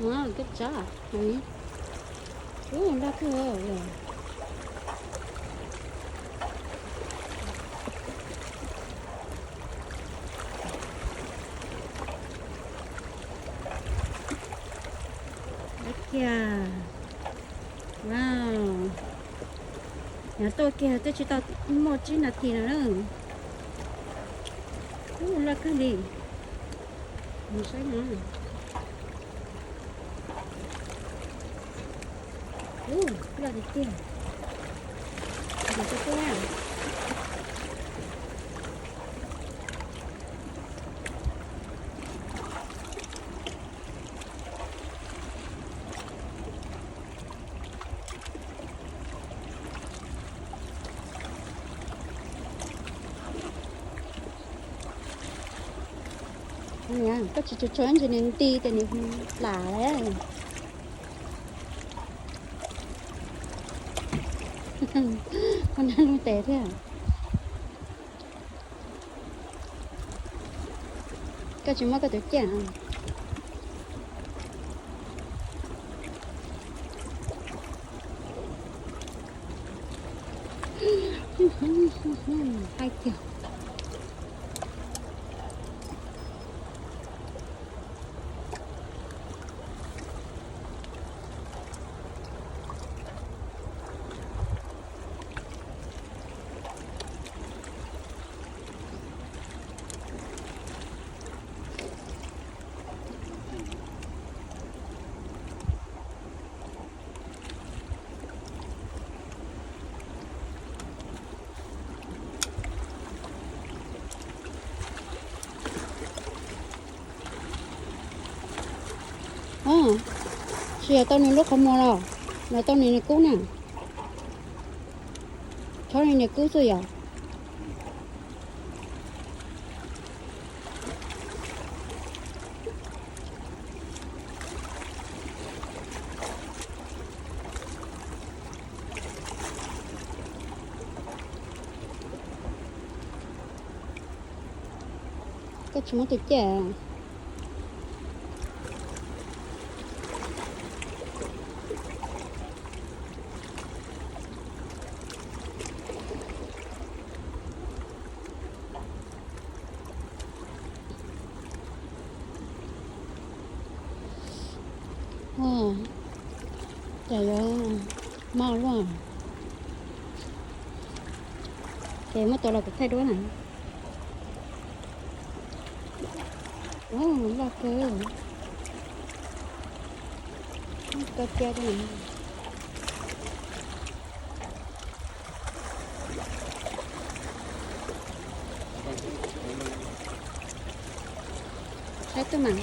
Kab tsab, ub, loj kawg. Kiag, wow, nyob tuaj kiag twb tsis tau muaj tsib nas this no na. Ub, loj kawg li. Saib no. Ub, loj tiag tiag. Koj tsis tshua tshua ntsis nws nti ces nws lam lawm. Koj nab lub tes thiab. Koj tsis muab koj tus ciaj. Haib kiag. Tsis yog tau nws lub qhov muag los, los tau nws niag kub na. Chob nws niag kub xwb yom. Koj tsis muab tus ciaj. Cas yuav maj luaj. Ces muab tua los kuv thaij duab na. Loj kawg. Koj cia saib twb mas.